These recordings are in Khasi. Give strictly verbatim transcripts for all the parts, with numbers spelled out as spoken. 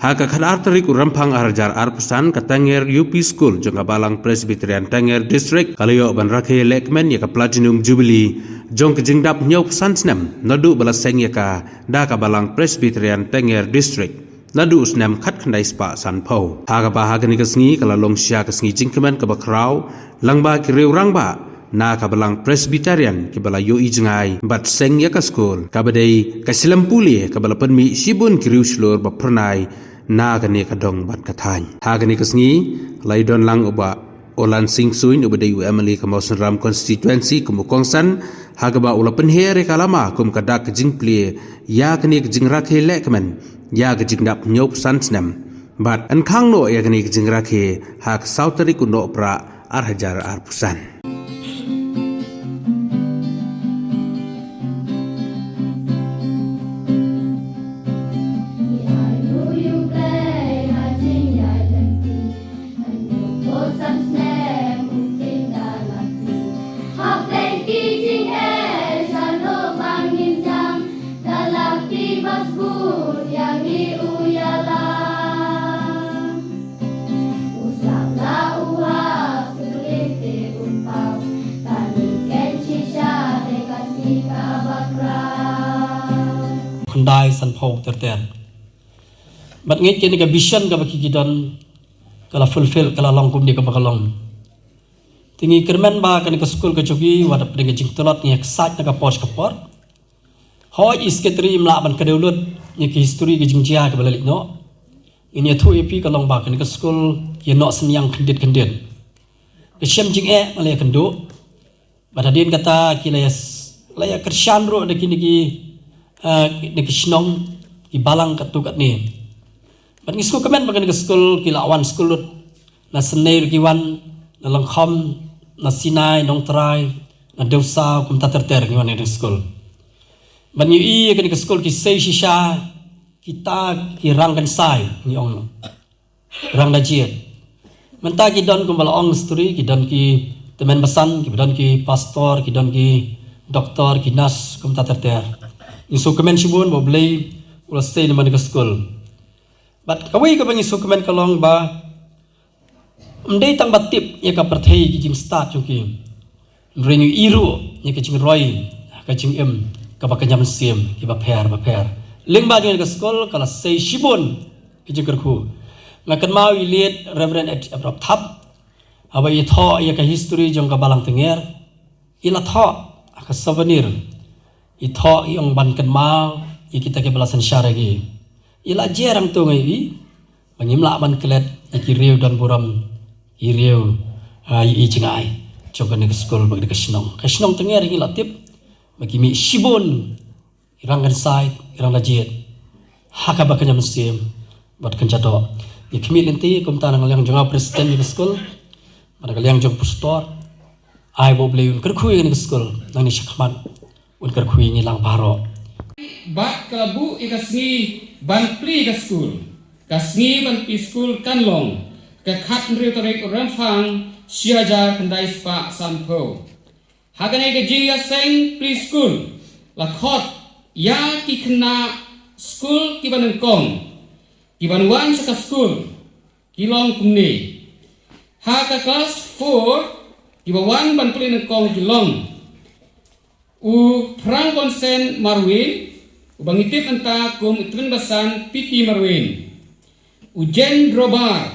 Ha ka khatar tarik u Rymphang arhajar arphew san, ka Tanger U P School jong ka Balang Presbyterian Tanger District ka la ïoh ban rakhe lehkmen ïa ka Platinum Jubilee jong ka jingdap hynñiewphew san snem naduh ba la seng ïa ka da ka Balang Presbyterian Tanger District naduh u snem khatkhyndai spah sanphew. Ha kaba ha kane ka sngi ka la long sha ka sngi jingkmen kaba khraw lyngba ki riew rangbah na ka Balang Presbyterian kiba la ïohi jngai bad seng ïa ka skul, kaba dei ka shlem pule kaba la pynmih shibun ki riew shlur ba phyrnai na kane ka dong bad ka thaiñ. Ha kane ka sngi la ïadon lang u Bah Olan Singh Suin uba dei u M L A ka Mawsynram constituency kum u kongsan, ha kaba u la pynher ïa ka lama kum ka dak ka jingplie ïa kane ka jingrakhe lehkmen ïa ka jingdap hynñiewphew san snem bad yn khang noh ïa kane ka jingrakhe ha ka saw tarik u Nohprah arhajar arphew san. Khyndai sanphew ter ter. Bad ngeit kane ka vision kaba ki ki don ka la fulfill, ka la long kumne kaba ka long. Te ngi kyrmen ba kane ka skul ka jong ngi wat hapdeng ka jingtlot ngi ïa ksaid na ka por sha ka por. Hooid i secretary im lah ban kdew lut ïa ka history ka jingjia kaba la leit noh. Ngin ïathuh ïa phi ka long ba kane ka skul ïa noh synñiang khyndiat khyndiat. Ka shem jingeh ma la ïa kynduh. Bad hadien kata ki la ïa s-, la ïa kyrshan ruh da kine ki, eh, da ki shnong ki balang katto katne. Bad ngi sngewkmen ba kane ka skul ki la wan skul lut. Na Synei ruh ki wan, na Lyngkhom, na Sinai, Nongtrai, na Dewsaw, kumta ter ter ngi wan ïa kane ka skul. Bad ngi ïohi ïa kane ka skul ki sei shisha, kita ki rang kynsai ngi ong. Rang da jied. Mynta ki don kumba la ong story, ki don ki tymmen basan, ki don ki pastor, ki don ki doktor, ki nurse, kumta ter ter. Ngi sngewkmen shibun ba U Blei u la sei na kane ka skul. Bad kawei kaba ngi sngewkmen ka long ba ym dei tang ba tip ïa ka pyrthei ki jingstad jong ki. Hynrei ngi ïohi ruh ïa ka jingroi, ka jingim, kaba kynja mynsiem, kiba pher ba pher. Lyngba jong ka skul ka la sei shibun ki jingkyrkhu. Nga kynmaw ïa i late Reverend Ed Abraham Thap, haba i thoh ïa ka history jong ka Balang Tanger. I la thoh ha ka souvenir. I thoh i ong ban kynmaw ïa kita kiba la synshar ïa ki. I la jer hangto ngi ïohi ba ngim lah ban klet ïa ki riew don burom, ki riew, ah, ïohi jngai jong kane ka skul bad kane ka shnong. Ka shnong Tanger ngi la tip ba ki mih shibun ki rang kynsai, ki rang da jied ha kaba kynja mynsiem bad kynja doh. Ngi khmih lynti kumta na ka liang jong nga president jong ka skul bad na ka liang jong pastor. Ai ba U Blei un kyrkhu ïa kane ka skul nangne shakhmat. Un kyrkhu ïa ngi lang baroh. Bad ka la buh ïa ka sngi ban plie ka skul. Ka sngi ban plie skul kan long ka khathynriew tarik Rymphang shi hajar khyndai spah sanphew. Ha kane ka jingïaseng plie skul la khot ïa ki khynnah skul kiba nyngkong kiban wan sha ka skul ki long kumne. Ha ka klas four kiba wan ban plie nyngkong ki long u Phrang Bonsen Marwin, uba ngi tip mynta kum u tymmen basan P T Marwin, u Jen Drobar,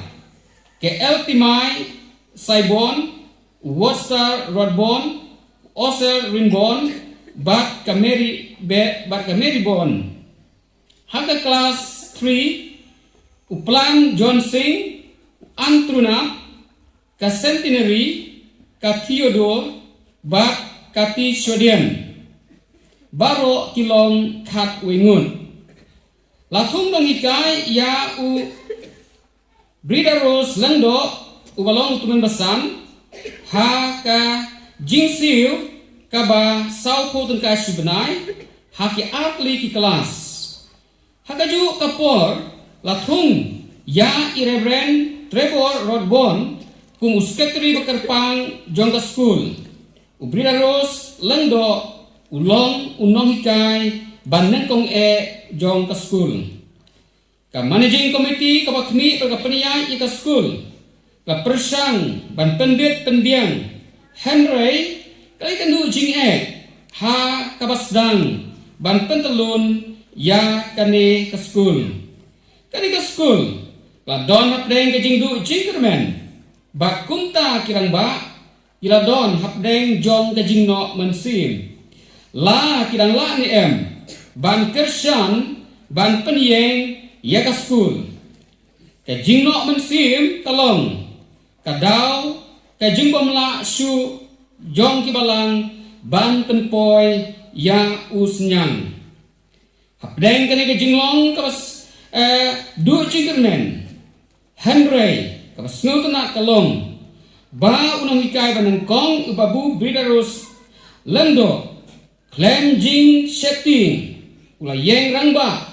ka Eltimai Saibon, u Wosar Rodbon, u Oser Rinbon, bad ka Mary Be-, bad ka Mary Bon. Ha ka klas three, u Plan John Singh, u Antruna, ka Centenary, ka Theodore, bad ka T Shodian. Baroh ki long khatwei ngut. La thung nonghikai ïa u Brida Rose Lyngdoh, uba long u tymmen basan, ha ka jingsiew kaba sawphew tyngka shi bnai, ha ki artylli ki klas. Ha kajuh ka por, la thung ïa i Reverend Trevor Rodbon kum u sekretari ba kyrpang jong ka skul. U Brida Rose Lyngdoh u long u nonghikai ba nyngkong eh jong ka skul. Ka Managing Committee kaba khmih bad ka pynïaid ïa ka skul ka pyrshang ban pynbit pynbiang, hynrei ka la ïakynduh jingeh ha kaba sdang ban pyntyllun ïa kane ka skul. Kane ka skul la don hapdeng ka jingduh jingkyrmen bad kumta ki rangbah ki la don hapdeng jong ka jingnoh mynsiem. La ki dang lah ne em ban kyrshan ban pynïeng ïa ka skul? Ka jingnoh mynsiem ka long ka daw ka jingbymlah shuh jong ki balang ban pynpoi ïa u synñiang. Hapdeng kane ka jinglong kaba s- eh, duh jingkyrmen, hynrei kaba sngewtynnat ka long ba u nonghikai ba nyngkong u Babu Bridarus Lyngdoh khlem jingsheptieng u la ïeng rangbah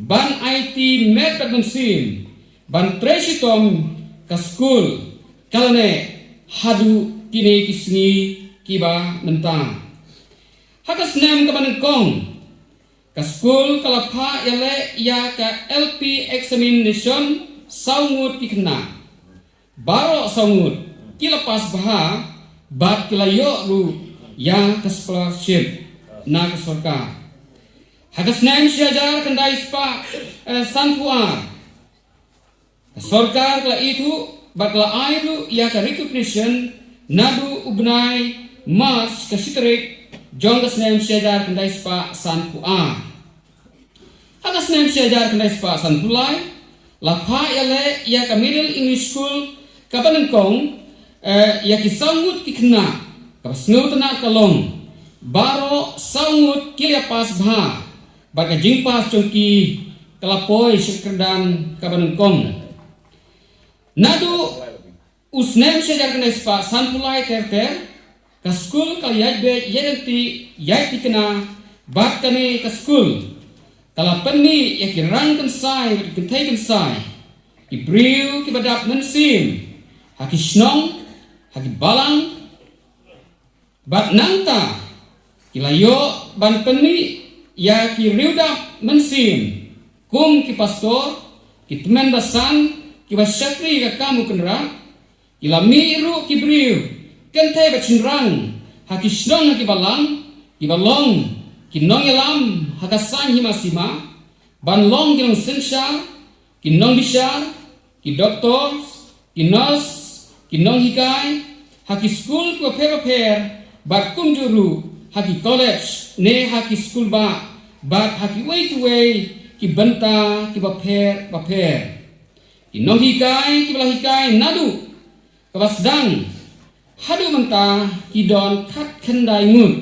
ban aiti met bad mynsiem ban trei shitom ka skul, ka la neh haduh kine ki sngi kiba mynta. Ha ka snem kaba nyngkong, ka skul ka la phah ïaleh ïa ka L P examination saw ngut ki khynnah. Baroh saw ngut ki la pass bha bad ki la ïoh ruh ïa ka scholarship na ka sorkar. Ha ka snem shi hajar khyndai spah, eh, sanphew ar, ka sorkar ka la ithuh bad ka la ai ruh ïa ka recognition naduh u bnai March ka shi tarik jong ka snem shi hajar khyndai spah sanphew ar. Ha ka snem shi hajar khyndai spah sanphew lai, la phah ïaleh ïa ka Middle English School kaba nyngkong, eh, ïa ki saw ngut ki khynnah, kaba sngewtynnat ka long baroh saw ngut ki la pass bha bad ka jingpass jong ki ka la poi sha ka kyrdan kaba nyngkong. Naduh u snem shi hajar khyndai spah sanphew lai ter ter, ka skul ka la ïaid beit ïaid lynti ïaid thikna, bad kane ka skul ka la pynmih ïa ki rang kynsai bad ki kynthei kynsai, ki briew kiba dap mynsiem ha ki shnong, ha ki balang, bad nangta ki la ïoh ban pynmih ïa ki riew dap mynsiem kum ki pastor, ki tymmen basan, kiba shakri ka kam u kynrad. Ki la mih ruh ki briew kynthei bad shynrang ha ki shnong ha ki balang, kiba long ki nongïalam ha ka saiñ hima sima, ban long ki nongsynshar, ki nongbishar, ki doctors, ki nurse, ki nonghikai ha ki skul kiba pher bapher, bad kumjuh ruh ha ki college ne ha ki skul bah, bad ha kiwei kiwei ki bynta kiba pher bapher. Ki nonghikai kiba la hikai naduh kaba sdang haduh mynta ki don khatkhyndai ngut.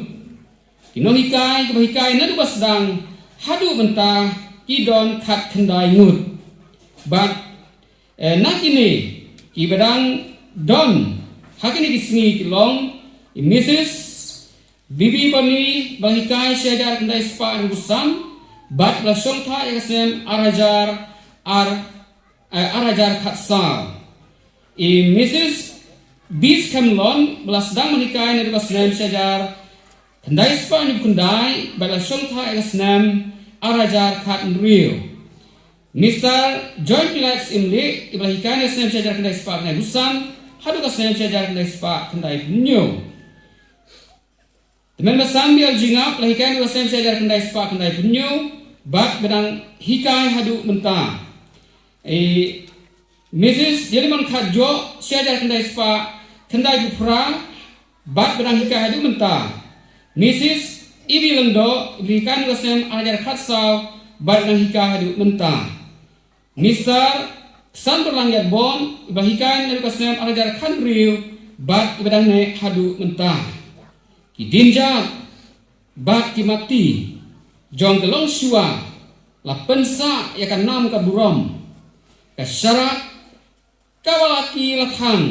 Ki nonghikai kiba hikai naduh ba sdang haduh mynta ki don khatkhyndai ngut. Bad, eh, na kine kiba dang don ha kine ki sngi ki long i Missus Bibi Boni ba hikai shi hajar khyndai spah hynriewphew san, bad ba la shongthait ïa ka snem ar hajar ar, eh, ar hajar khatsaw. I Missus Bis Khemlon ba la sdang ban hikai naduh ka snem shi hajar khyndai spah hynñiewphew khyndai bad la shongthait ïa ka snem ar hajar khathynriew. Mister John Pilates Imli ba la hikai na ka snem shi hajar khyndai spah khyndai hynñiewphew san haduh ka snem shi hajar khyndai spah khyndai hynñiew. Tymmen basan Bial Jingap la hikai na ka snem shi hajar khyndai spah khyndai hynñiew bad ba dang hikai haduh mynta. I Missus Jelimon Khatjoh shi hajar khyndai spah khyndai hynñiewphew phra bad ba dang hikai haduh mynta. Missus Ibi Lyngdoh ba hikai na ka snem ar hajar khatsaw bad ba dang hikai haduh mynta. Mister Ksanborlang Ïatbon ba hikai naduh ka snem ar hajar khathynriew bad ba dang neh haduh mynta. Ki dienjat bad ki matti jong ka longshuwa la pynsah ïa ka nam ka burom. Ka sharak kaba la ki la thang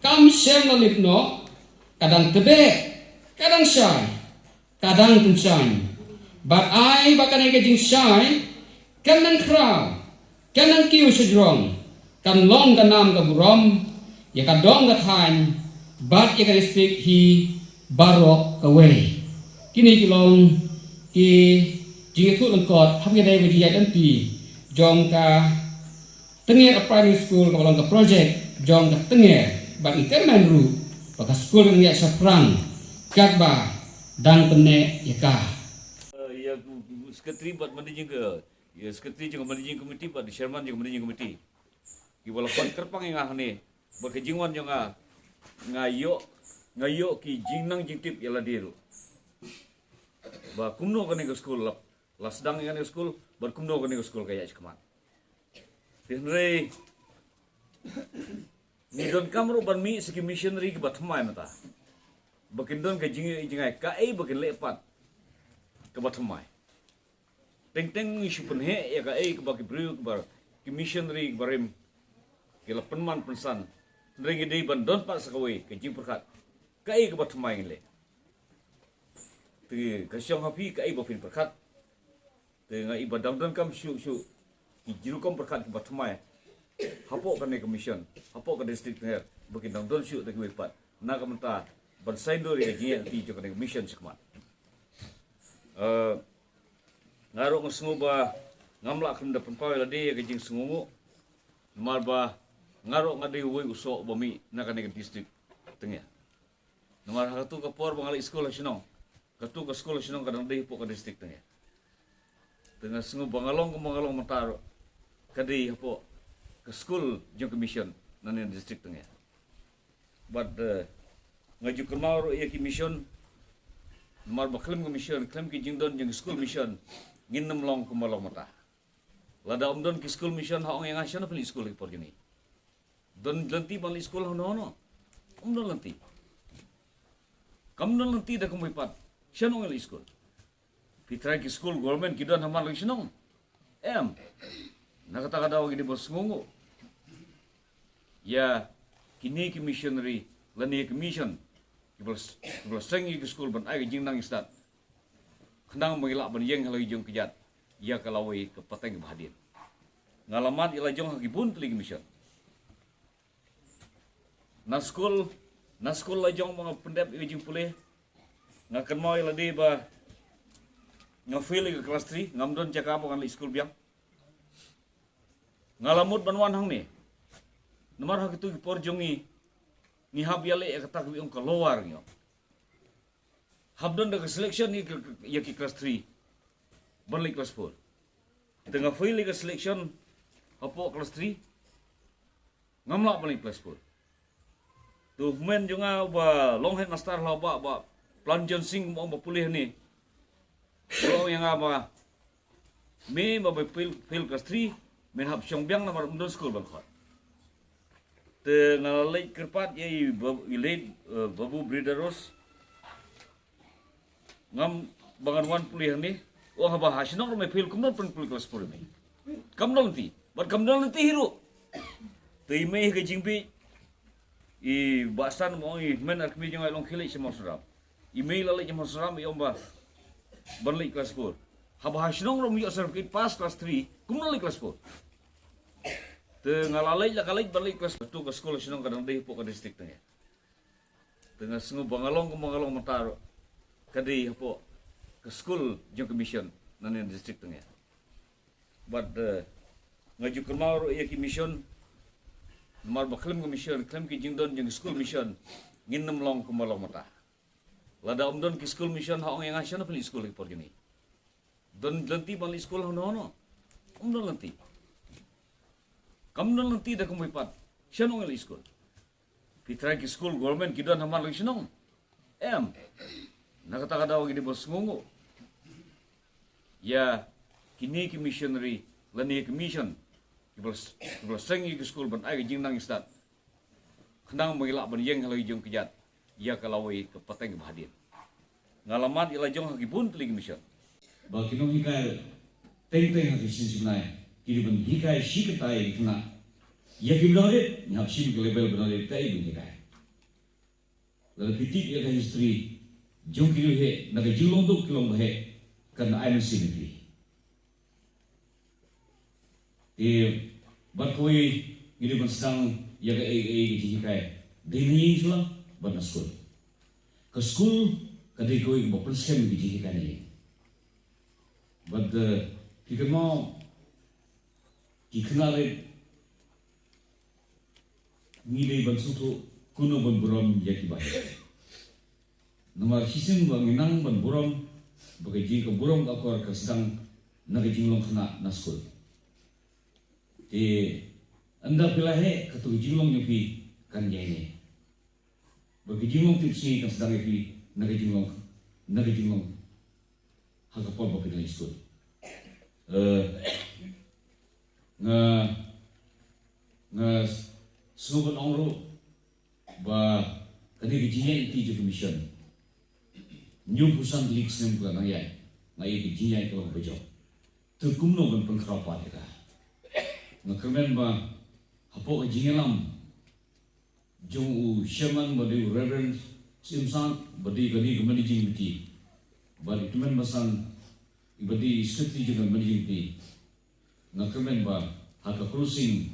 kam shym la lip noh, ka dang tbeh, ka dang shai, ka dang pynshaiñ. Bad ai ba kane ka jingshai kan nang khraw, kan nang kiew shajrong, kan long ka nam ka burom ïa ka dong ka thaiñ bad ïa ka district hi baroh kawei. Kine ki long ki jingïathuh lyngkot hapdeng ka jingïaid lynti jong ka Tngiar Primary School kaba long ka project jong ka Tngiar, bad ngi kyrmen ruh ba ka skul kan ïaid shaphrang katba dang pynneh ïa ka. Ïa u secretary bad managing ka, ïa secretary jong ka managing committee bad chairman jong ka managing committee kiba la pan kyrpang ïa nga hangne bad ka jingwan jong nga, nga ïoh, nga ïoh ki jingnang jingtip ïa lade ruh ba kumno kane ka skul la, la sdang ïa kane ka skul bad kumno kane ka skul ka ïaid shakhmat. Te hynrei ngi donkam ruh ban mih sa ki missionary kiba thymmai mynta ba kin don ka jingïohi jngai kaei ba kin leh pat kaba thymmai. Teng teng ngi shu pynheh ïa kaei kaba ki briew kiba, ki missionary kiba rim ki la pynman pynsan. Hynrei ngi dei ban don pat sa kawei ka jingpyrkhat kaei kaba thymmai ngin leh. Te ka shong ha phi kaei ba phin pyrkhat. Te nga i ba dang donkam shuh shuh ki jingrukom pyrkhat kiba thymmai hapoh kane ka mission, hapoh ka district Tngiar, ba kin dang don shuh da kiwei pat na ka bynta ban saiñdur ïa ka jingïaid lynti jong kane ka mission shakhmat. Eh, nga ruh nga sngew ba ngam lah khlem da pynpaw ïa lade ïa ka jingsngewnguh, namar ba nga ruh nga dei uwei u soh ba mih na kane ka district Tngiar. Namar ha katu ka por ba nga leit skul ha shnong, katu ka skul ha shnong ka dang dei hapoh ka district Tngiar. Te nga sngew ba nga long kumba nga long mynta ruh ka dei hapoh ka skul jong ka mission na ne district Tngiar. Bad, eh, nga ju kynmaw ruh ïa ki mission, namar ba khlem ka mission, khlem ki jingdon jong ki skul mission, ngin nym long kumba long mynta. Lada ym don ki skul mission, ha ong ïa nga shano phin leit skul ha ki por jong ngi? Don lynti ban leit skul hano hano? Ym don lynti. Kam don lynti da kumwei pat, shano ngin leit skul? Phi trai ki skul government ki don ha man la ki shnong? Em. Na kata ka daw ngi dei ban sngewnguh ïa kine ki missionary lane ki mission kiba la, kiba la seng ïa ki skul ban ai ka jingnang ïa stad. Khnang ba ngi lah ban ïeng ha la ki jong ki kjat ïa ka lawei ka pateng ba hadien. Nga la mad ïa la jong ha ki bun tylli ki mission. Na skul, na skul la jong ba nga pyndep ïa ka jingpule, nga kynmaw ïa lade ba nga fail ïa ka class three, ngam don jaka ba ngan leit skul biang. Nga la mut ban wan hangne namar ha kitu ki por jong ngi, ngi hap ïaleh ïa kata kaba ong ka lower ngi ong. Hap don da ka selection ïa ki, ïa ki class three ban leit class four. Te nga fail ïa ka selection hapoh class three, ngam lah ban leit class four. Tu hynmen jong nga uba long headmaster ha Bah, Bah Planjon Singh, ba ong ba pule hangne, ba ong ïa nga ba me ba, ba fail, fail class three, men hap shong biang namar ym don skul ban khot. Te nga la leit kyrpad ïa i Ba-, i late, eh, Babu Bridaros. Ngam ba ngan wan pule hangne. Ong haba ha shnong ruh me fail, kumno phin pule class four me? Kam don lynti. Bad kam don lynti hi ruh. Te i mei ha ka jingbieit, i Bah San, mo, i hynmen ar kmie jong nga i long khie leit sha Mawsynram. I mei la leit sha Mawsynram, i ong ba ban leit class four. Haba ha shnong ruh me ïoh certificate pass class three, kumno leit class four? Te nga la leit la ka leit ban leit class four. Tu ka skul ha shnong ka dang dei hapoh ka district Tngiar. Te nga sngew ba nga long kumba nga long mynta ruh ka dei hapoh ka skul jong ka mission na ne district Tngiar. Bad, eh, nga ju kynmaw ruh ïa ki mission, namar ba khlem ka mission, khlem ki jingdon jong ki skul mission, ngin nym long kumba long mynta. Lada ym don ki skul mission, ha ong ïa nga shano phin leit skul ha ki por jong ngi? Don lynti ban leit skul hano hano? Ym don lynti. Kam don lynti da kumwei pat, shano ngin leit skul? Phi trai ki skul government ki don ha man la ki shnong? Em. Na kata ka daw ngi dei ban sngewnguh ïa kine ki missionary lane ki mission kiba la, kiba la seng ïa ki skul ban ai ka jingnang ïa stad, khnang ba ngi lah ban ïeng ha la ki jong ki kjat ïa ka lawei ka pateng ba hadien. Nga la mad ïa la jong ha ki bun tylli ki mission. Ba ki nonghikai teng teng ha ki shisien shibnai ki dei ban hikai shi katta ïa ki khynnah. Ïa ki ba dang rit, ngi hap shim ka level ba dang rit kaei ban hikai. Lada phi tip ïa ka history jong ki riewheh, na ka jinglong duk ki long ba heh, kan ai mynsiem ïa phi. Te bad kawei, ngi dei ban sdang ïa kaei kaei ka jinghikai dei na ïing shuwa bad na skul. Ka skul ka dei kawei kaba pynskhem ïa ka jinghikai na ïing. Bad, eh, phi kynmaw Ki khynnah rit ngi dei ban sngewthuh kumno ban burom ïa ki ba heh. Namar shisien ba ngi nang ban burom ba ka jing ka burom ka akor ka sdang na ka jinglong khynnah na skul. Te ynda phi la heh, kato ka jinglong jong phi kan ïaineh. Ba ka jinglong tipsngi kan sdang ïa phi na ka jinglong, na ka jinglong ha ka por ba phi dang skul. Eh, nga, nga sngew ban ong ruh ba kane ka jingïaid lynti jong ka mission, hynñiewphew san tylli ki snem ka la nang ïaid, nga ïohi ka jingïaid ka long ba jop. Te kumno ban pynkhraw pat ïa ka? Nga kyrmen ba hapoh ka jingïalam jong u chairman ba dei u Reverend Syiem Said, ba dei kane ka managing committee, bad i tymmen basan ba dei secretary jong ka managing committee, nga kyrmen ba ha ka closing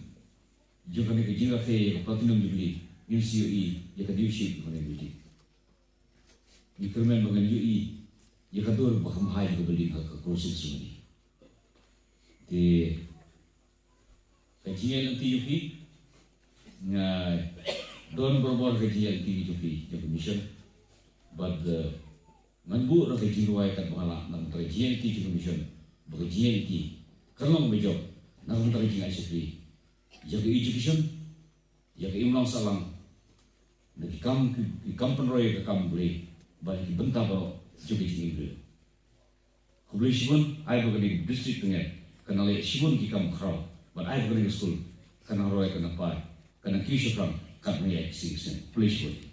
jong kane ka jingrakhe ïa ka Platinum Jubilee ngin sa ïohi ïa ka dewsheet jong kane ka building. Ngi kyrmen ba ngan ïohi ïa ka dur ba kham bha ïa ka building ha ka closing ceremony. Te ka jingïaid lynti jong phi, nga don barabor ka jingïaid lynti jong phi, jong ka mission. Bad, eh, ngan buh ruh ka jingrwai katba nga lah na ka bynta ka jingïaid lynti jong ka mission, ba ka jingïaid lynti kan long ba jop na ka bynta ka jingai shakri, ïa ka education, ïa ka imlang sahlang, na ki kam, ki, ki kam pynroi ïa ka kam Blei, bad ki bynta baroh jong ka jingim. Khublei shibun, ai ba kane ka district Tynget kan nang leh shibun ki kam khraw, bad ai ba kane ka skul kan nang roi, kan nang phai, kan nang kiew shaphrang katba ngi ïaid ka sngi ka snem. Khublei shibun.